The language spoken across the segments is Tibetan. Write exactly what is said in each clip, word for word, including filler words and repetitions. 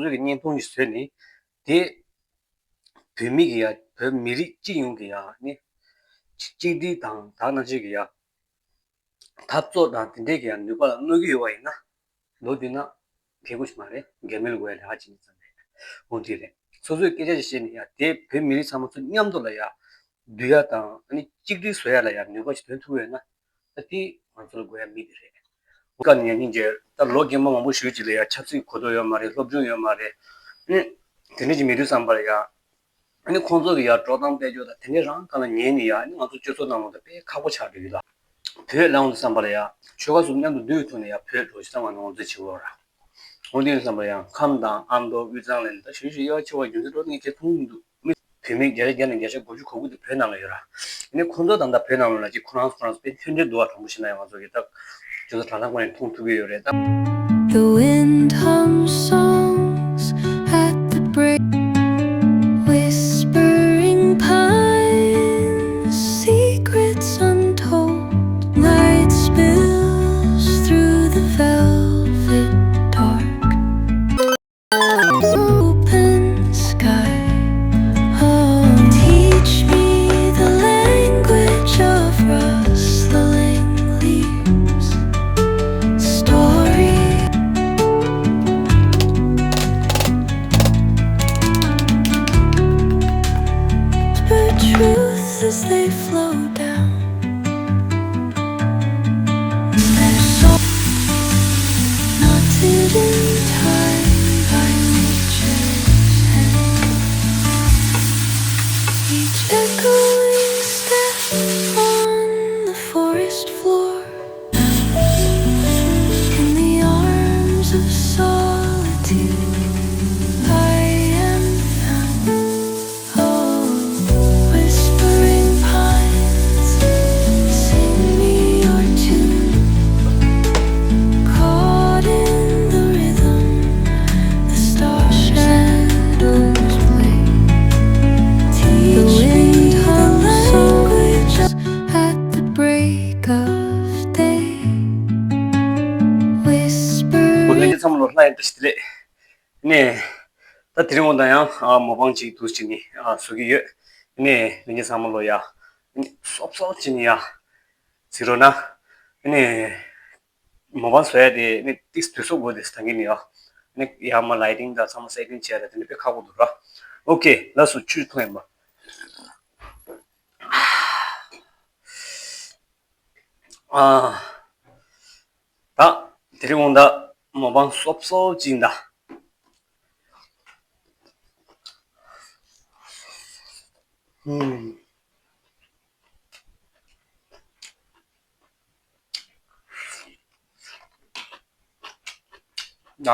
སོ་སོ་གི་བརྙན་ཐུང་ཞིག་བཟོས་ནས་དེ་བོད་མི་གི་ཡ་བོད་མི་རིགས་སྤྱི་ཡོངས་ཀྱི་ཡ་ནི་གཅིག་སྒྲིལ་དང་དག་སྣང་བྱེད་ཀྱི་ཡ། འཐབ་རྩོད་དང་དེ་འདྲས་ཀྱི་ཡང་ནུས་པ་ལ་གནོད་ཀྱི་ཡོད་པ་ཡིན་ན། ལོ་འདི་ན་ཁེ་གོ་ཞིག་མ་རེད། འགན་མེད་ལ་དགོས་ཡ་ལས་ཀ་བྱེད་ནི་ཙམ་རེད། འོ་དེ་རེད། སོ་སོའི་སྐད་ཆ་ཞིག་བཤད་ནས་ཡ་དེ་བོད་མི་རིགས་ཚང་མ་ཚོ་མཉམ་དུ་ལ་ཡ་འདུས་ཡ་དང་ཨ་ནི་གཅིག་སྒྲིལ་བཟོ་ཡ་ལ་ཡ་ནུས་པ་ཞིག་ཐོན་ཐུབ་ཡོད་ན། ད་དེ་ང་ཚོ་ལ་དགོས་ཡ་མི་དེ་རེད། ཀ་ནས་ཡ་སྙིང་རྗེ། ད་ལོ་རྒན་པ་མང་པོ་ཞིག་ཅིག་ལ་ཡ་ཆབ་སྲིད་གོ་རྟོགས་ཡོད་མ་རེད། སློབ་སྦྱོང་ཡོད་མ་རེད། ཨ་ནི་དེ་འདྲ་ཅིག་མེད་དུས་ཙམ་པ་ལ་ཡ། ཨ་ནི་ཁོང་ཚོ་གི་ཡ་འགྲོ་སྟངས་དཔལ་འབྱོར་དང་དེ་འདྲའི་རང་སྒང་ལ་ཉན་ནས་ཡ་ཨ་ནི་ང་ཚོ་སྤྱི་ཚོགས་ནང་ལོགས་ལ་དཔེ་ཁག་པོ་ཆགས་འགྲོ་གི་ལ། བོད་ལ་འོང་དུས་ཙམ་པ་ལ་ཡ་ཆོལ་ཁ་གསུམ་མཉམ་དུ་འདུས་ཐུབ་ནས་ཡ་བོད་འགྲོ་ཤི་ཙམ་པ་ནང་ང་ཚོ་བྱེད་དགོས་ར། འོང་དུས་ཙམ་པ་ལ་ཡ་ཁམས་དང་ཨ་མདོ་དབུས་གཙང་ལ་ནི་ད་ཞུ་ཞུ་ཡ་ཆེ་བ་རྒྱུ་མཚན་འགྲོ་ངས་ཁྱེད་མཐོང་མི་འདུག་མི་བུད་མེད་བརྒྱ་ཆ་བརྒྱ་ནས་བརྒྱ་ཆ་དགུ་བཅུ་གོ་དགུ་དེ་བོད་ནང་ལ་ཡོད་ར། ཨ་ནི་ཁོང་ཚོ་དང་ད་བོད་ནང་ལ་ཅིག་ཁོ་རང་ཁོ་རང་དཔེ་མཐུན་འབྲེལ་འདུག་བ། དྲང་པོ་བཤད་ན་ཡང་ང་ཚོ་གི་ད་ཇོ་བོ་དྲང་ཐང་ཁོ་ནས་མཐོང་ཐུབ་ཀྱི་ཡོད་རེད་ད། The wind hums songs at the break, whispering pines, secrets untold. Light spills through the velvet dark. Open sky. Oh, teach me the language of rustling leaves. Story. But truth as they flow down. Their soul knotted in time by nature's hand. Each echoing step on the forest floor. In the arms of solitude, I am found. Oh, whispering pines, sing me your tune. Caught in the rhythm, the star shadows play. Teach me the language at the break of day. Whisper. ལྷན་རྒྱས་ཚང་མ་ལ་ལྷ་ཡི་བཀྲ་ཤིས་བདེ་ལེགས། ནས། ད་དེ་རིང་འོང་དང་ཡང་ཨ་མོ་པང་ཅིག་འདུག་ཅིག་ནི་ཨ་བཟོ་གི་ཡོད། ནས་ལྷན་རྒྱས་ཚང་མ་ལོ་ཡ། ནས་སོབ་སོབ་ཅིག་ནི་ཡ། ཟེར་རོ་ན། ནས། མོ་པང་བཟོ་ཡ་དེ་ནི་ཏིག་དུས་ཚོད་དགོས་དེ་ད་གིན་ནི་ཡ། ནི་ཡ་མ་ལའི་ཊིང་དང་ཚང་མ་སེ་ཊིང་བྱས་ཡ་དེ་ནི་དཔེ་ཁག་པོ་འདུག་ར། ཨོ་ཀེ་ལགས་སོ། ཆུ་འཐུང་ཡིན་པ། ཨ། ད་དེ་རིང་འོང་ད་མོ་པང་སོབ་སོབ་ཅིག་ཡིན་ད། ཨུམ། ད།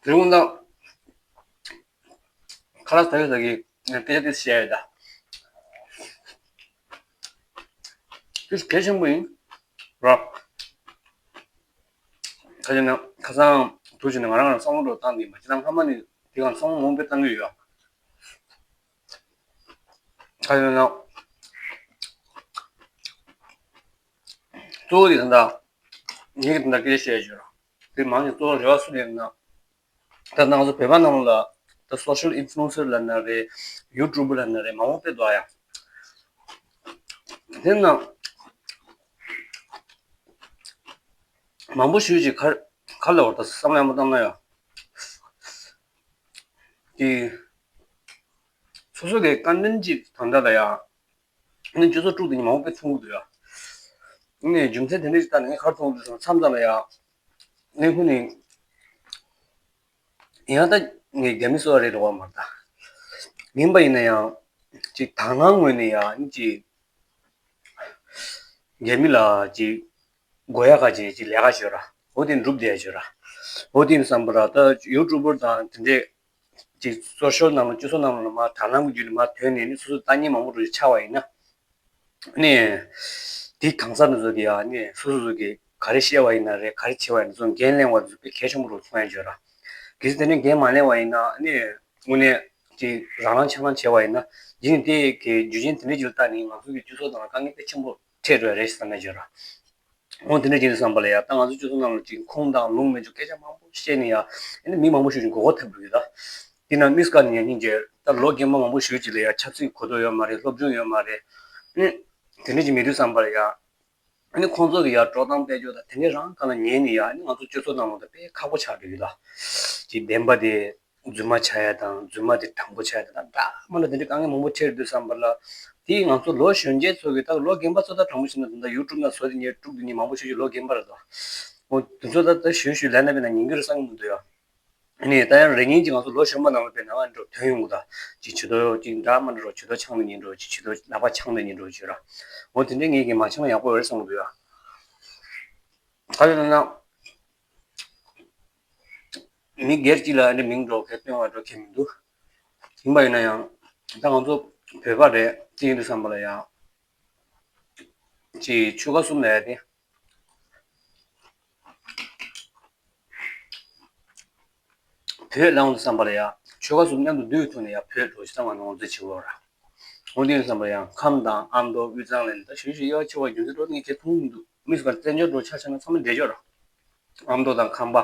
དེ་རིང་ད་ཁ་ལག་ཟ་ཡོད་ཟ་གི་སྐད་ཆ་དེ་བཤད་ཡོད་ད། དེ་གལ་ཆེན་པོ་ཡིན་ར། ཁ་ཆེ་ན་ཁ་སང་དུས་ཆེ་ན་ང་རང་ང་རང་བསམ་བློ་འགྲོ་སྟངས་དེ་མ་ཁྱེད་རང་སྔ་མ་ནས་དེ་གང་བསམ་བློ་མང་པོ་བཏང་གི་ཡོད། ཁ་ཆེ་ན། གཙོ་བོ་དེ་ད་ལྟ་ངེད་ཀྱི་ད་ལྟ་སྐད་ཆ་བཤད་ཡོད་ར། དེ་མང་ཆེ་གཙོ་བོ་རེ་བ་སུ་ལེན་ན། ད་ང་ཚོ་བོད་པ་ནང་ལ་ད་སོ་ཤལ་ཨིན་ཕུ་ལུ་ཨེན་སར་ལབ་ན་རེད། ཡུ་ཊུབ་ལབ་ན་རེད། མང་པོ་དཔེ་འདུག་ཨ་ཡ། དེ་ན་མང་པོ་ཞིག་ཅིག་ག་ག་ལ་བར་ད་བསམ་བློ་ཡང་མ་བཏང་ན་ཡ། དེ་སོ་སོ་གི་ཀོན་ཊེན་ཊི་ཅིག་དང་འདྲ་ལ་ཡ། ནི་སྤྱི་ཚོགས་དཀྲུག་དེ་ཉིད་མང་པོ་དཔེ་མཐོང་གི་འདུག་ཡ། ནི་རྒྱུ་མཚན་དེ་འདྲ་ཞིག་ལྟ་ནས་ངས་ག་རེ་མཐོང་གི་འདུག་ཟེར་ན་མཚམས་མཚམས་ལ་ཡ། ནི་ཁོ་ནི། ཡང་ད་ངས་རྒྱ་མི་སོ་རེད་རེད་བ་མ་ད། ཡིན་པ་ཡིན་ན་ཡང་། ཅིག་དག་སྣང་ངོས་ནས་ཡ་ཅིག་ རྒྱ་མི་ལ་ཅིག་དགོས་ཡག་ག་ཅིག་ཅིག་ལས་ཀ་བྱོས་ར། འོ་དེ་འགྲུབ་བསྡད་བྱོས་ར། འོ་དེ་ཡིན་བསམ་པ་ར། ད་ཡུ་ཊུབ་པར་དང་དེ་འདྲས་ཅིག་སོ་ཤལ་ནང་ལ་སྤྱི་ཚོགས་ནང་ལ་མར་དྲ་ལམ་གྱི་བརྒྱུད་ནས་མར་ཐོན་ནས་ནི་སོ་སོ་ལྟ་མཁན་མང་པོ་འགྲོ་ཆགས་པ་ཡིན་ན། ནི་དེ་གང་ཟག་འདི་ཚོ་གི་ཡ་ནི་སོ་སོ་ཚོ་གི་ག་རེ་བཤད་པ་ཡིན་ན་རེད། ག་རེ་བྱས་པ་ཡིན་ན་ཚོ་འགན་ལེན་པ་ཚོ་དཔེ་གལ་ཆེན་པོ་རུ་མཐོང་ཡ་བྱོས་ར། གལ་སྲིད་དེ་ནས་འགན་མ་ལེན་པ་ཡིན་ན་ནི་དངོས་གནས་ཅིག་རང་རང་ཆང་རང་བྱས་པ་ཡིན་ན། ཡིན་ནི་དེ་གི་རྒྱུ་རྐྱེན་དེ་འདྲའི་ཅིག་ལ་བལྟས་ནས་ང་ཚོ་གི་སྤྱི་ཚོགས་ནང་ལ་དཀའ་ངལ་དཔེ་ཆེན་པོ་འཕྲད་འགྲོ་ཡ་རེད་བསམ་ཡ་བྱོས་ར། འོ་དེ་འདྲ་ཅིག་རེད་བསམ་པ་ལ་ཡ། ད་ང་ཚོ་སྤྱི་ཚོགས་ནང་ལ་ཅིག་ཁུངས་དང་ལུང་མེད་ཅོག་སྐད་ཆ་མང་པོ་བཤད་ནས་ཡ། ཨ་ནི་མི་མང་པོ་ཞིག་ཅིག་མགོ་སྐོར་ཐེབས་འགྲོ་གི་ད། དེ་ན་མི་སྐར་ནས་ཡ་སྙིང་རྗེ། ད་ལོ་རྒན་པ་མང་པོ་ཞིག་ཅིག་ལ་ཡ་ཆབ་སྲིད་གོ་རྟོགས་ཡོད་མ་རེད། སློབ་སྦྱོང་ཡོད་མ་རེད། ཨ་ནི་དེ་འདྲ་ཅིག་མེད་དུས་བསམ་པ་ལ་ཡ། ཨ་ནི་ཁོང་ཚོ་གི་ཡ་དཀྲོག་གཏམ་སྤེལ་ཕྱོགས་དང་དེ་འདྲའི་རང་སྒང་ལ་ཉན་ནས་ཡ། ཨ་ནི་ང་ཚོ་སྤྱི་ཚོགས་ནང་ལོགས་ད་དཔེ་ཁག་པོ་ཆགས་འགྲོ་གི་ད། ཅིག་བདེན་པ་དེ་རྫུན་མ་ཆགས་ཡ་དང་རྫུན་མ་དེ་དྲང་པོ་ཆགས་ཡ་དང་། ད་འདྲ་མ་འདྲ་དེ་འདྲའི་དཀའ་ངལ་མང་པོ་འཕྲད་འདུག་བསམ་པ་ལ། དེ་ང་ཚོ་ལོ་གཞོན་སྐྱེས་ཚོ་གི། ད་ལོ་རྒན་པ་ཚོ་ད་དྲང་པོ་བཤད་ན་ད་ལྟ་ཡུ་ཊུབ་ན་བཟོ་དེ་ཉན་དཀྲུག་དེ་ཉན་མང་པོ་ཞིག་ཅིག་ལོ་རྒན་པ་རེད་དོ། འོ་དེ་ཚོ་ད་ད་གཞོན་གཞོན་ལབ་ན་དཔེར་ན་ཉན་གི་རེད་བསམ་གི་མི་འདུག་ཡ། ཨ་ནི་ད་ཡང་རེ་ངན་གྱི་ང་ཚོ་ལོ་གཞོན་པ་ནང་ལ་དཔེར་ན་ང་འགྲོ་ཐོན་ཡོང་གི་ད། ཅིག་ཇུས་གཏོགས་ཅིག་འདྲ་མ་འདྲ་རོ། ཇུས་གཏོགས་ཆང་དེ་ཉན་འགྲོ། ཅིག་ཇུས་གཏོགས་ལག་པ་ཆང་དེ་ཉན་འགྲོ་བྱོས་ར། འོ་དེ་འདྲའི་ངེད་ཀྱིས་མ་ཆང་ཡག་པོ་ཡོད་རེད་བསམ་གི་འདུག་ཡ། ག་རེ་ལབ་ན། མི་སྒེར་གཅིག་ལ་ཨ་ནི་མིང་འགྲོ་མཁན་སྟོན་པ་འགྲོ་མཁན་མི་འདུག་ཡིན་པ་ཡིན་ན་ཡང་ད་ང་ཚོ་བོད་པ་རེད། ཅི་ཡིན་འདུག་བསམ་པ་ལ་ཡང་ཅིག་ཆོལ་ཁ་གསུམ་ལ་ཡ་དེ། བོད་ལ་འོང་དུས་བསམ་པ་ལ་ཡ། ཆོལ་ཁ་གསུམ་མཉམ་དུ་འདུས་ཐུབ་ནས་ཡ། བོད་འགྲོ་ཅིག་ཚང་མ་ནང་ཚོ་བྱེད་དགོས་ར། འོང་དུས་བསམ་པ་ལ་ཡ། ཁམས་དང་ཨ་མདོ་དབུས་གཙང་ལ་ད་ཞུ་ཞུ་དབྱེ་བ་ཕྱེ་བ་རྒྱུ་མཚན་འགྲོ་ངས་ཁྱེད་མཐོང་མི་འདུག་མི་སུ་ག་བཙན་བྱོལ་འགྲོ་ཆ་བཞག་ན་ཚང་མ་འདྲེས་ཆོག་ར། ཨ་མདོ་དང་ཁམས་པ་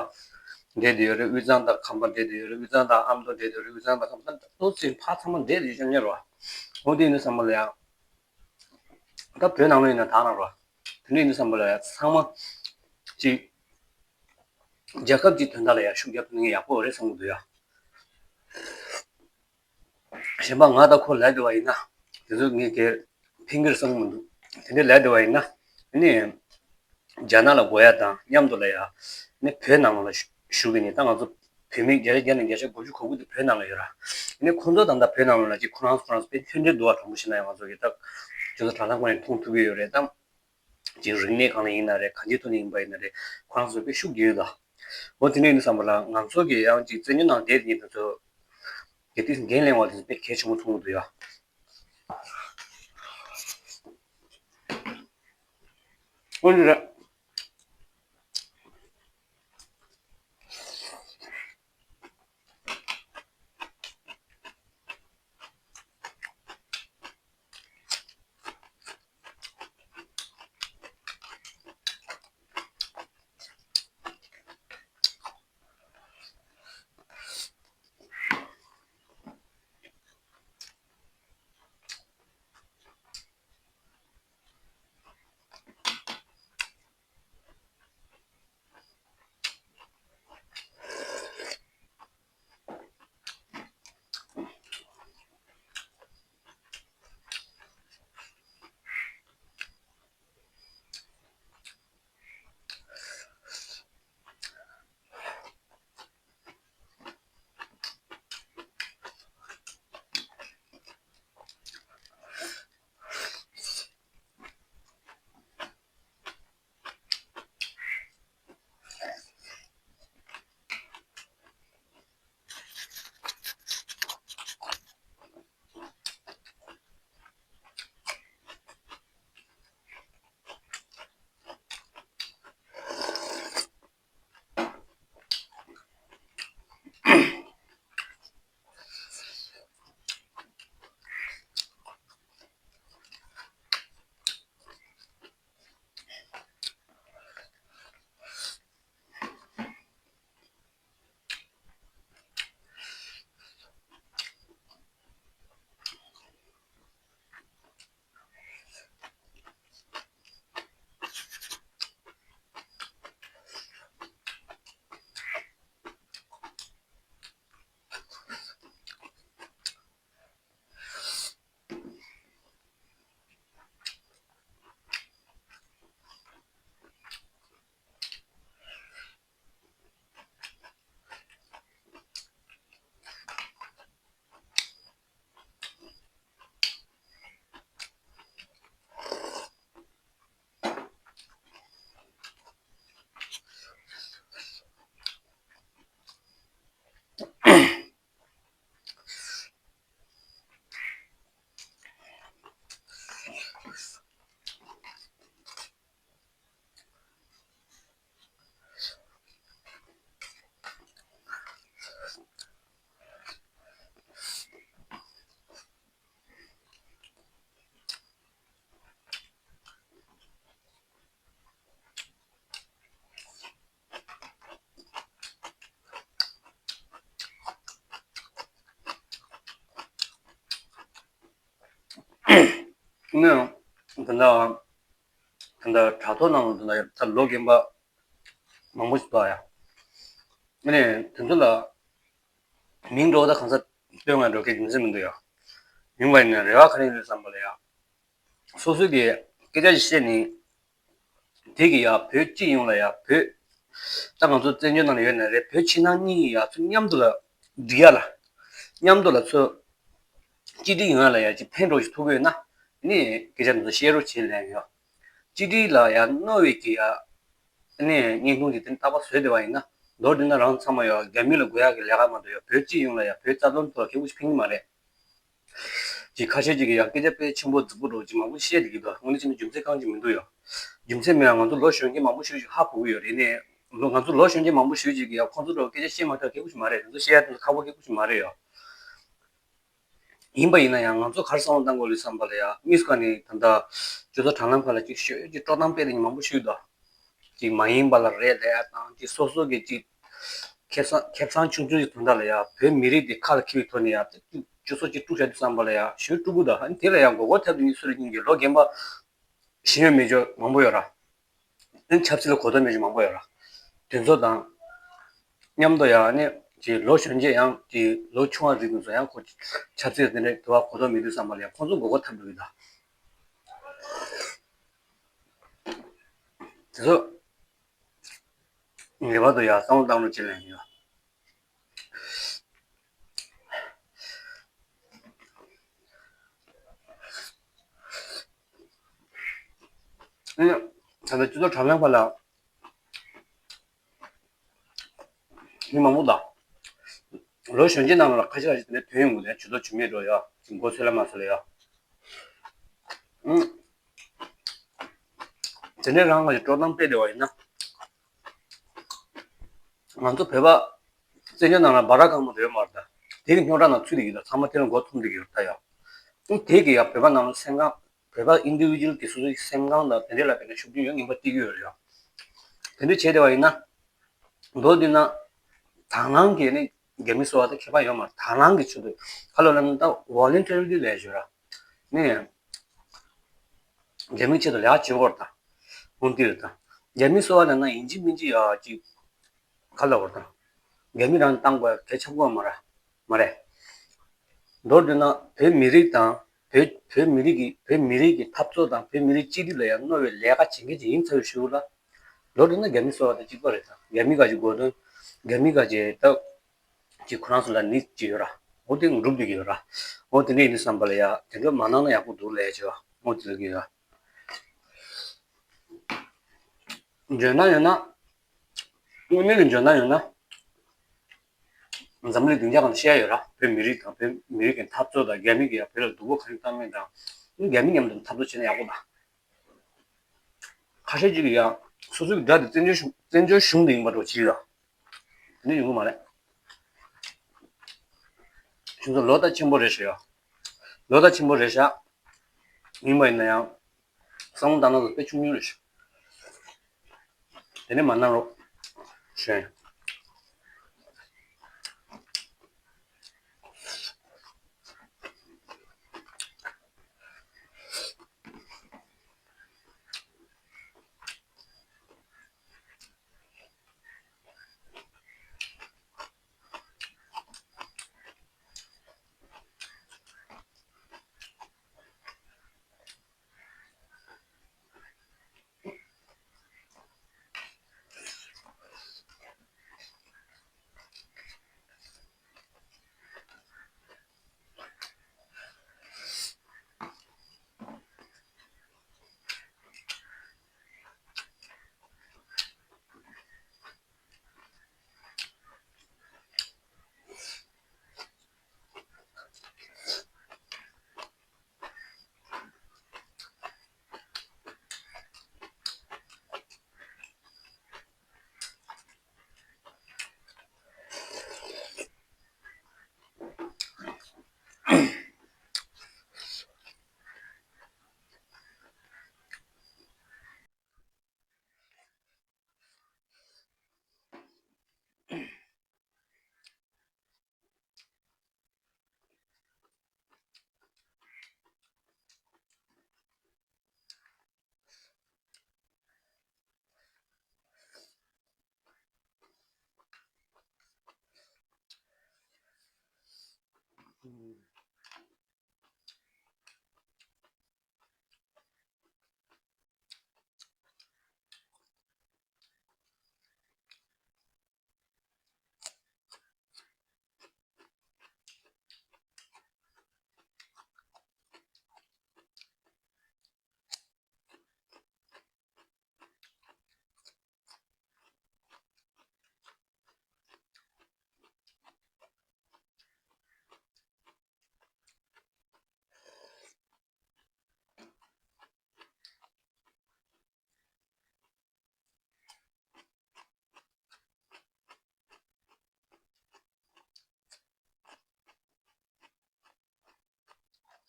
འདྲེས་བསྡད་ཡོད་རེད། དབུས་གཙང་དང་ཁམས་པ་འདྲེས་བསྡད་ཡོད་རེད། དབུས་གཙང་དང་ཨ་མདོ་འདྲེས་བསྡད་ཡོད་རེད། དབུས་གཙང་དང་ཁམས་པ་ཏོག་ཙམ་ཕར་ཚང་མ་འདྲེས་བསྡད་ཡོད་ཤག་ཉེ་ར། འོ་དེ་ཡིན་དུས་བསམ་པ་ལ་ཡ། ད་བོད་ནང་ལ་ཡིན་ན་ད་རང་ར། དེ་འདྲ་ཡིན་དུས་བསམ་པ་ལ་ཡ་ཚང་མ་ཅིག་རྒྱལ་ཁབ་ཀྱི་དོན་དག་ལ་ཡ་ཤུགས་རྒྱབ་ཐུབ་ན་ཡག་པོ་རེད་བསམ་གི་འདུག་ཡ། གཞན་པ་ང་དང་ཁོ་ལབ་བསྡད་པ་ཡིན་ན་དེ་ཚོ་ངས་གལ་ཕན་གི་རེད་བསམ་གི་མི་འདུག་དེ་འདྲ་ལབ་བསྡད་པ་ཡིན་ན་ཨ་ནི་རྒྱ་ནག་ལ་དགོས་ཡ་དང་མཉམ་དུ་ལ་ཡ། ཨ་ནི་བོད་ནང་ལ་བཞུགས་ཀྱི་ནི་ད་ང་ཚོ་བོད་མི་བརྒྱ་ཆ་བརྒྱ་ནས་བརྒྱ་ཆ་དགུ་བཅུ་གོ་དགུ་དེ་བོད་ནང་ལ་ཡོད་ར། ཨ་ནི་ཁོང་ཚོ་ད་ལྟ་བོད་ནང་ལ་ཅིག་ཁོ་རང་ཁོ་རང་ཚོ་དཔེ་མཐུན་སྒྲིལ་འདུག་བ། དྲང་པོ་བཤད་ན་ཡང་ང་ཚོ་གི་ད་ཁྱོད་ཚོ་དྲ་ལམ་སྒང་ནས་མཐོང་ཐུབ་ཀྱི་ཡོད་རེད་དམ། ཅིག་རིག་གནས་སྒང་ལ་ཡིན་ན་རེད། གང་ཅིའི་ཐོག་ནས་ཡིན་པ་ཡིན་ན་རེད། ཁོ་རང་ཚོ་དཔེ་ཤུགས་རྒྱས་ཡོད་ད། འོ་དེ་འདྲ་ཡིན་དུས་བསམ་པ་ལ་ང་ཚོ་གི་ཡང་ཅིག་བཙན་བྱོལ་ནང་བསྡད་ཡིན་དུས་ཚོ་གི་དེ་འགན་ལེན་པ་དེ་ཚོ་དཔེ་གལ་ཆེན་པོ་མཐོང་གི་འདུག་ཡ། འོ་འདི་རེད། ནི་ད་ལྟ་ད་ལྟ་དྲ་ཐོག་ནང་ལ་ད་ལྟ་ད་ལོ་རྒན་པ་མང་པོ་ཞིག་འདུག་ཡ། ཨ་ནི་དེ་ཚོ་ལ་མིང་འགྲོ་ད་གང་ས་སྟོན་ང་འགྲོ་གི་རྒྱུ་མཚན་མི་འདུག་ཡ། ཡིན་པ་ཡིན་ན་རེ་བ་ག་རེ་ཡོད་བསམ་པ་ལ་ཡ། སོ་སོ་གི་སྐད་ཆ་ཞིག་བཤད་ནས། དེ་གི་ཡ་བོད་སྤྱི་ཡོངས་ལ་ཡ་བོད། ད་ང་ཚོ་བཙན་བྱོལ་ནང་ལ་ཡོད་ན་རེད། བོད་ཕྱི་ནང་གཉིས་ཀྱི་ཡ་ཚོ་མཉམ་དུ་ལ་འགྲིག་ཡ་ལ། མཉམ་དུ་ལ་ཚོ་གཅིག་སྒྲིལ་ཡོང་ཡ་ལ་ཡ་ཅིག་ཕན་གྲོགས་ཤིག་ཐུག་གི་ཡོད་ན། ནི་སྐད་ཆ་འདི་ཚོ་བཤད་རོགས་བྱེད་ལན་ཡོད། གཅིག་སྒྲིལ་ལ་ཡ་གནོད་པའི་གི་ཡ། ནི་བརྙན་ཐུང་གི་དེ་རྟག་པར་བཟོས་བསྡད་པ་ཡིན་ན། མདོར་བསྡུས་ན་རང་ཚང་མ་ཡ་རྒྱ་མི་ལ་དགོས་ཡ་གི་ལས་ཀ་མ་གཏོགས་ཡ་བོད་སྤྱི་ཡོངས་ལ་ཡ་བོད་རྩ་དོན་ཐོག་ལ་གལ་པོ་ཞིག་ཕན་གི་མ་རེད། ཅིག་ཁ་ཤས་ཅིག་གིས་ཡང་སྐད་ཆ་དཔེ་ཆེན་པོ་རྫིག་པོ་འདྲ་བོ་ཅིག་མང་པོ་བཤད་བསྡད་ཀྱི་འདུག་དངོས་གནས་བྱས་ན་རྒྱུ་མཚན་གང་ཅིག་མི་འདུག་ཡ། རྒྱུ་མཚན་མེད་ཡ། ང་ཚོ་ལོ་གཞོན་སྐྱེས་མང་པོ་ཞིག་ཅིག་ཧ་གོ་གི་ཡོད་རེད། ནས་ལོ་ང་ཚོ་ལོ་གཞོན་སྐྱེས་མང་པོ་ཞིག་ཅིག་གིས་ཡང་ཁོང་ཚོ་འདྲ་བོ་སྐད་ཆ་བཤད་མ་ཐུབ་ཁག་པོ་ཞིག་མ་རེད། དེ་ཚོ་བཤད་ཡ་དེ་ཚོ་ཁག་པོ་ཁག་པོ་ཞིག་མ་རེད་ཡ། ཡིན་པ་ཡིན་ན་ཡང་ང་ཚོ་ག་རེ་བསམ་བློ་བཏང་དགོས་རེད་བསམ་པ་ལ་ཡ། དམིགས་སུ་བཀར་ནས་ད་ལྟ་སྤྱི་ཚོགས་དྲ་ལམ་ཁག་ལ་ཅིག་ཤོད་ཅིག་དཀྲོག་གཏམ་སྤེལ་མཁན་མང་པོ་ཞིག་འདུག་ཅིག་མ་ཡིན་པ་ལ་རེད་ལབ་ཡ་དང་། ཅིག་སོ་སོ་གི་ཅིག་ཁེ་བཟང་ཁེ་བཟང་ཆུང་ཆུང་ཞིག་དོན་དག་ལ་ཡ་བོད་མི་རིགས་དེ་ཁ་ལ་འཁྱེར་བའི་ཐོག་ནས་ཡ་སྤྱི་ཚོགས་ཅིག་དཀྲུག་བྱ་དུས་བསམ་པ་ལ་ཡ་ཞེ་པོ་དཀྲུག་གི་འདུག་ཨ་ནི་དེ་ལ་ཡ་མགོ་སྐོར་ཐེབས་དུས་ནི་སུ་རེད་སྙིང་རྗེ། ལོ་རྒན་པ་ཤེས་ཡོན་མེད་ཅོག་མང་པོ་ཡོད་ར། ཨ་ནི་ཆབ་སྲིད་ལ་གོ་རྟོགས་མེད་ཅོག་མང་པོ་ཡོད་ར། དེ་ཚོ་དང་མཉམ་དུ་ཡ་ཨ་ནི་ཅིག་ལོ་གཞོན་སྐྱེས་ཡང་ཅིག་ལོ་ཆུང་བ་རིགས་དེ་ཚོ་ཡང་ཁོ་ཆབ་སྲིད་དེ་འདྲའི་དུ་བ་གོ་རྟོགས་མེད་དུས་བསམ་པ་ལ་ཡ་ཁོང་ཚོ་མགོ་སྐོར་ཐེབས་འགྲོ་གི་འདུག་དེ་ཚོ་ངེས་པར་དུ་ཡ་བསམ་བློ་བཏང་རོགས་བྱེད་ལན་ཡོད། ཨ་ནི་ད་ལྟ་སྤྱི་ཚོགས་དྲ་ལམ་ཁག་ལ་མི་མང་པོ་དང་། ལོ་གཞོན་སྐྱེས་ནང་ལ་ཁ་ཤས་ཁ་ཤས་དེ་འདྲའི་ཐོན་ཡོང་གི་རེད། ཇུས་གཏོགས་ཇུས་མེད་འགྲོ་ཡ། ཅིག་མགོ་ཚོས་ལ་མ་ཚོས་ལ་ཡ། ཨང་། དེ་འདྲའི་རང་ང་ཡི་དཀྲོག་གཏམ་སྤེལ་བསྡད་པ་ཡིན་ན། ང་ཚོ་བོད་པ་བཙན་བྱོལ་ནང་ལ་འབའ་ར་གང་མང་ཡོད་མ་རེད་ད། དེ་གི་རྙོག་དྲ་ནང་ཚུད་བསྡད་ཀྱི་ཡོད། ཚང་མ་དེ་ལ་མགོ་འཐོམས་བསྡད་ཀྱི་ཡོད་ད་ཡ། ཨང་། དེ་གི་ཡ་བོད་པ་ནང་ལ་སེམས་ཁམས། བོད་པ་ཨིན་ཌི་ཝི་ཌུ་ཨལ་དེ་སོ་སོའི་སེམས་ཁམས་དང་དེ་འདྲའི་ལ་དཔེར་ན་ཤུགས་རྐྱེན་ཡོད་ངེས་པ་སྟེར་གྱི་ཡོད་རེད་ཡ། དེ་འདྲ་བྱས་བསྡད་པ་ཡིན་ན། མདོར་བསྡུས་ན། དང་བླངས་ཀྱིས་ནི་རྒྱ་མི་གསོ་བ་དང་ཁྱད་པར་ཡོད་མ་རེད། དང་བླངས་ཀྱི་ཆེད་དུ་ཁ་ལོ་ལ་ནི་ད་ཝོ་ལན་ཊ་རི་ལི་ལབ་ཡ་ཡོད་ར། ནི་རྒྱ་མིའི་ཆེད་དུ་ལས་ཀ་བྱེད་དགོས་རེད་ད། འོན་ཏེ་རེད་ད། རྒྱ་མི་གསོ་བ་ལབ་ན་ཡིན་གཅིག་མིན་གཅིག་ཡ་གཅིག་ག་ལབ་དགོས་རེད་ད། རྒྱ་མི་རང་བཏང་དགོས་ཡ་གལ་ཆེན་པོ་མ་རེད། མ་རེད། མདོར་བསྡུས་ན་བོད་མི་རིགས་དང་། བོད་བོད་མི་རིགས་ཀྱི་བོད་མི་རིགས་ཀྱི་འཐབ་རྩོད་དང་བོད་མི་རིགས་གཅིག་སྒྲིལ་ལ་ཡང་གནོད་པའི་ལས་ཀ་བྱེད་མཁན་ཅིག་ཡིན་ཚར་བའི་གཞུག་ལ། མདོར་བསྡུས་ན་རྒྱ་མི་གསོ་བ་དང་གཅིག་པ་རེད་ད། རྒྱ་མི་ག་ཅིག་དགོས་དོན། རྒྱ་མི་ག་ཅིག་ད་ཅིག་ཁོ་རང་ཚོ་ལ་ནི་ཅིག་ཡོད་ར། འོ་དེ་འགྲུབ་བསྡད་ཀྱི་ཡོད་ར། འོ་དེ་འདྲ་ཡིན་དུས་བསམ་པ་ལ་ཡ་དེ་འདྲ་མ་གནང་ན་ཡག་པོ་འདུག་ལབ་ཡ་ཅིག་ཡོད་ར། འོ་དེ་འདྲ་གི་ཡོད་ར། འཇོན་ཐང་ཡོད་ན། དངོས་གནས་ཀྱི་འཇོན་ཐང་ཡོད་ན། འཛམ་གླིང་སྡིངས་ཆ་གང་ལ་བཤད་ཡོད་ར། བོད་མི་རིགས་དང་བོད་མི་རིགས་ཀྱི་འཐབ་རྩོད་དང་། རྒྱ་མི་གིས་ཡང་བོད་ལ་སྡུག་པོ་ག་རེ་བཏང་མིན་དང་། རྒྱ་མི་མཉམ་དུ་འཐབ་རྩོད་བྱས་ན་ཡག་པོ་དང་། ཁ་ཤས་ཅིག་གིས་ཡང་སོ་སོའི་དགྲ་དེ་བཙན་བྱོལ་གཞུང་བཙན་བྱོལ་གཞུང་དེ་ཡིན་པ་འདྲ་བོ་བྱེད་ཀྱི་ཡོད། དེ་ནི་ཡོང་གི་མ་རེད། ཁྱོད་ཚོ་ལོ་ད་ཆེན་པོ་རེད་ཤག་ཡ། ལོ་ད་ཆེན་པོ་རེད་ཤག་ཡིན་པ་ཡིན་ན་ཡང་། བསམ་བློ་བཏང་སྟངས་དཔེ་ཆུང་ཆུང་རེད་ཤག་དེ་ནས་མ་གནང་རོགས། ཞུ་ཡིན།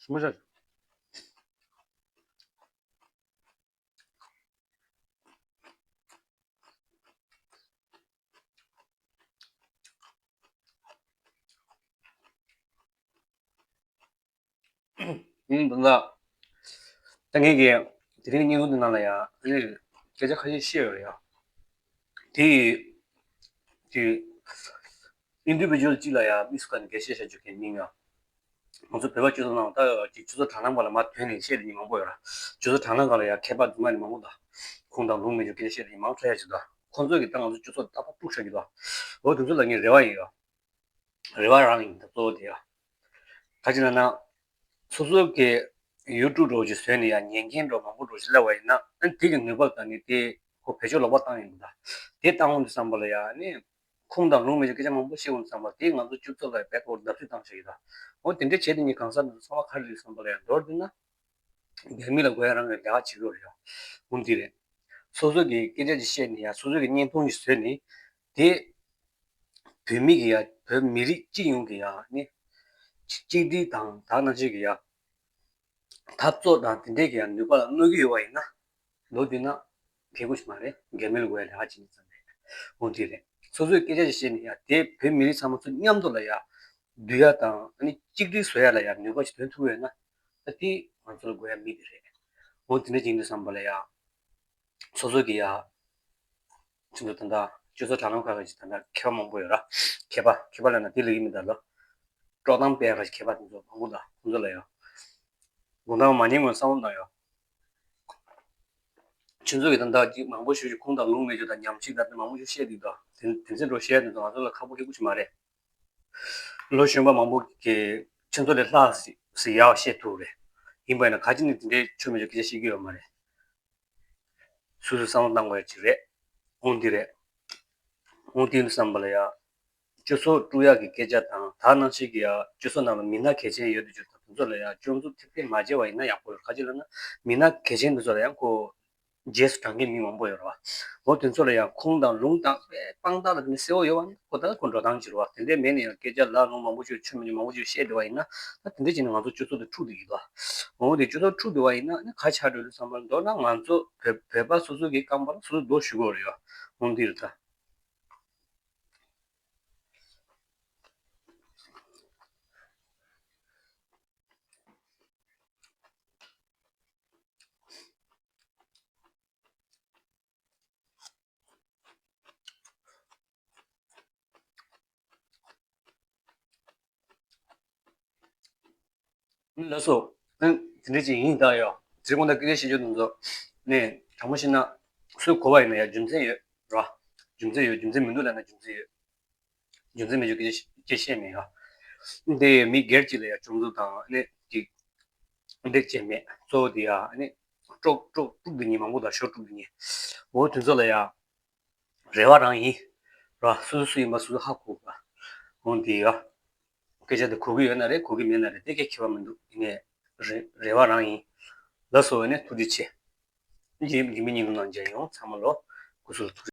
ཆུ་མ་ཤ། ཡིན་འདུག་ལ། ད་ངས་ཀྱི་དེ་རིང་བརྙན་ཐུང་འདི་ནང་ལ་ཡང་ཨ་ནི་སྐད་ཆ་ཁ་ཤས་བཤད་ཡོད་རེད་ཡ། དེ་ཡི་དེ་ཨིན་ཌི་བི་ཇུ་ཨལ་གཅིག་ལ་ཡང་མི་སུ་ག་ནས་འགྲེལ་བཤད་བྱ་རྒྱུ་གལ་མིན་ཡ། ང་ཚོ་བོད་པ་སྤྱི་ཚོགས་ནང་ད་ཅིག་སྤྱི་ཚོགས་དྲ་ལམ་པ་ལ་མར་ཐོན་ནས་བཤད་དེ་མི་མང་པོ་ཡོད་ར། སྤྱི་ཚོགས་དྲ་ལམ་སྒང་ལ་ཡང་མཁས་པ་རྫུན་མ་ནི་མང་པོ་དང་། ཁུངས་དང་ལུང་མེད་རྒྱུ་སྐད་ཆ་བཤད་དེ་མང་ཐོས་ཡ་ཅིག་དང་། ཁོང་ཚོས་ཀྱི་ད་ང་ཚོ་སྤྱི་ཚོགས་ཏག་ཏག་དཀྲུག་བཞག་གི་འདུག་འོ་དེ་ཚོ་ལ་ངས་རེ་བ་ཡིན་ཡ། རེ་བ་རང་ཡིན་ད་གཙོ་བོ་དེ་ཡ། ག་ཅི་ལབ་ན། སོ་སོ་གི་ཡུ་ཊུབ་འདྲ་བོ་ཅིག་བཟོས་ནས་ཡ་ཉན་མཁན་འདྲ་བོ་མང་པོ་འདྲ་བོ་ཅིག་སླེབས་པ་ཡིན་ན་ཨ་ནི་དེ་གི་ནུས་པ་དང་ནི་དེ་ཁོ་བེད་སྤྱོད་ལོག་པ་བཏང་ཡོང་གི་འདུག་དེ་བཏང་འོང་དུས་ཙམ་པ་ལ་ཡ་ཨ་ནི། ཁུངས་དང་ལུང་མེད་ཀྱི་སྐད་ཆ་མང་པོ་བཤད་འོང་དུས་ཙམ་པ་དེ་ང་ཚོ་སྤྱི་ཚོགས་ལ་བེད་སྐོར་བརྡབ་གསིག་བཏང་བཞག་གི་འདུག་འོ་དེ་འདྲ་བྱས་དེ་ངས་གང་ཟག་འདི་ཚོ་ཚང་མ་ག་རེ་རེད་ཙམ་པ་ལ་ཡ་མདོར་བསྡུས་ན། རྒྱ་མི་ལ་དགོས་ཡ་རང་གི་ལས་ཀ་བྱེད་དགོས་རེད་ཡ། འོ་འདི་རེད། སོ་སོ་གི་སྐད་ཆ་ཅིག་བཤད་ནས་ཡ་སོ་སོ་གི་བརྙན་ཐུང་ཅིག་བཟོས་ནས། དེ་བོད་མི་གི་ཡ་བོད་མི་རིགས་སྤྱི་ཡོངས་ཀྱི་ཡ་ནི། གཅིག་སྒྲིལ་དང་ད་ནང་བཞིན་གྱི་ཡ། འཐབ་རྩོད་དང་དེ་འདྲས་ཀྱི་ཡ་ནུས་པ་ལ་གནོད་ཀྱི་ཡོད་པ་ཡིན་ན། མདོར་བསྡུས་ན་ཕན་གྱི་ཞིག་མ་རེད། རྒྱ་མི་ལ་དགོས་ཡ་ལས་ཀ་བྱེད་ནི་ཙམ་རེད། འོ་དེ་རེད། སོ་སོའི་སྐད་ཆ་ཞིག་བཤད་ནས་ཡ་དེ་བོད་མི་རིགས་ཚང་མ་ཚོ་མཉམ་དུ་ལ་ཡ་འདུལ་ཡ་དང་ཨ་ནི་གཅིག་སྒྲིལ་བཟོ་ཡ་ལ་ཡ་ནུས་པ་ཞིག་ཐོན་ཐུབ་ཡོད་ན། ད་དེ་ང་ཚོ་ལ་དགོས་ཡ་མི་དེ་རེད། འོ་དེ་འདྲ་ཅིག་ཡིན་དུས་ཙམ་པ་ལ་ཡ། སོ་སོ་གི་ཡ། ཁྱེད་ཚོ་ད་ལྟ་སྤྱི་ཚོགས་དྲ་ལམ་ཁག་ཁག་ཅིག་ད་ལྟ་མཁས་པ་མང་པོ་ཡོད་ར། མཁས་པ་མཁས་པ་ལབ་ན་དེ་ལ་ཡིན་མི་འདུག་ལ། དཀྲོག་གཏམ་སྤེལ་ཡག་མཁས་པ་དེ་ཚོ་མང་པོ་འདུག་ཁོང་ཚོ་ལ་ཡང་། དགོངས་དག་མ་ཉན་ངོས་བསམ་བློ་བཏང་ཡོད། ཁྱེད་ཚོ་གི་ད་ལྟ་ཅིག་མང་པོ་ཞུ་ཞུ་ཁུངས་དང་ལུང་མེད་རྒྱུ་དང་ཉམས་ཞིབ་དང་དེ་མང་པོ་ཞིག་བཤད་འདུག་ད་དེ་དེ་ཚོ་འགྲོ་བཤད་འདུག་ང་ཚོ་ལ་ཁག་པོ་སྐྱེ་དགོས་ཀྱི་མ་རེད། ལོ་གཞོན་པ་མང་པོ་གིས་ཁྱེད་ཚོ་ལས་ལྷག་ཟིག་ཟིག་ཡག་བཤད་ཐུབ་རེད། ཡིན་པ་ཡིན་ན་ག་ཅི་ནས་དེ་འདྲའི་ཆོ་མེད་ཆོ་སྐད་ཆ་བཤད་ཀྱི་ཡོད་མ་རེད། སོ་སོས་བསམ་བློ་བཏང་དགོས་ཡ་ཅིག་རེད། འོང་འདི་རེད། འོང་དེ་ཡིན་བསམ་པ་ལ་ཡ། སྤྱི་ཚོགས་དཀྲུག་ཡག་གི་སྐད་ཆ་དང་ད་ནང་བཞིན་གྱི་ཡ་སྤྱི་ཚོགས་ནང་ལ་མི་སྣ་གལ་ཆེན་ཡོད་དུ་གྱུར་ད་དེ་ཚོ་ལ་ཡ་སྐྱོན་འཛུགས་ཐེབས་ཐེབས་མ་བྱས་པ་ཡིན་ན་ཡག་པོ་རེད། ག་ཅི་ལབ་ན་མི་སྣ་གལ་ཆེན་དེ་ཚོ་ལ་ཡང་ཁོ་རྗེས་སུ་འབྲང་མཁན་མི་མང་པོ་ཡོད་རེད་བ། འོ་དེ་ཚོ་ལ་ཡང་ཁུངས་དང་ལུང་དང་དཔེ་དཔང་རྟགས་དང་དེ་ནི་གསལ་བོ་ཡོད་བ་ནི་ཁོ་ད་ཁོ་འགྲོ་སྟངས་ཅིག་རེད་བ། དེ་འདྲའི་མེད་ནས་ཡང་སྐད་ཆ་ལ་ལུང་མང་པོ་ཞིག་ཆོ་མེད་ཆོ་མང་པོ་ཞིག་བཤད་བསྡད་པ་ཡིན་ན་ད་དེ་འདྲ་བྱས་ནས་ང་ཚོ་སྤྱི་ཚོགས་དེ་འཁྲུག་བསྡད་ཀྱི་འདུག་འོ་དེ་སྤྱི་ཚོགས་འཁྲུག་བསྡད་པ་ཡིན་ན་ནི་ག་ཆགས་འགྲོ་ལུགས་བསམ་པ་མདོར་ན་ང་ཚོ་བོད་བོད་པ་སོ་སོ་གི་རྐང་པ་ལ་སོ་སོ་རྡོ་གཞུ་དགོས་རེད་ཡ། འོ་འདི་རེད་ད། ལགས་སོ། དེ་འདྲ་ཅིག་ཡིན་ད་ཡོ། དེ་རིང་དགོང་དག་སྐད་ཆ་བཤད་རྒྱུ་དེ་ཚོ་ནས་དྲང་པོ་བཤད་ན་སུས་གོ་བ་ཡིན་ན་ཡ་རྒྱུ་མཚན་ཡོད་ར། རྒྱུ་མཚན་ཡོད། རྒྱུ་མཚན་མི་འདུག་ལབ་ན་རྒྱུ་མཚན་ཡོད། རྒྱུ་མཚན་མེད་རྒྱུ་སྐད་ཆ་བཤད་མེད་ཡ། འདི་མི་སྒེར་གཅིག་ལ་ཡ་སྐྱོན་འཛུགས་དང་ནི་ཅིག་འདེགས་བྱས་མེད། གཙོ་བོ་དེ་ཡ་ནི་དཀྲོག་དཀྲོག་དཀྲུག་དེ་ཉིད་མང་པོ་དང་ཤོར་དཀྲུག་དེ་ཉིད། འོ་དེ་ཚོ་ལ་ཡ། རེ་བ་རང་ཡིན། ར་སུ་སུ་ཡིན་པ་སུ་སུ་ཧ་གོ་ག་འོང་དེ་ཡ། སྐད་ཆ་དེ་གོ་གི་ཡོད་ན་རེད། གོ་གི་མེད་ན་རེད། དེ་སྐད་ཁྱད་པར་མི་འདུག་ཡིན་ནའི་རེ་རེ་བ་རང་ཡིན། ལགས་སོ། ཡིན་ནའི་ཐུགས་རྗེ་ཆེ། ཡིན་ཡིན་མི་ཉིན་ནང་མཇལ་ཡོང་། ཚང་མ་ལོ་སྐུ་གཟུགས་ལ་ཐུགས་རྗེ་ཆེ།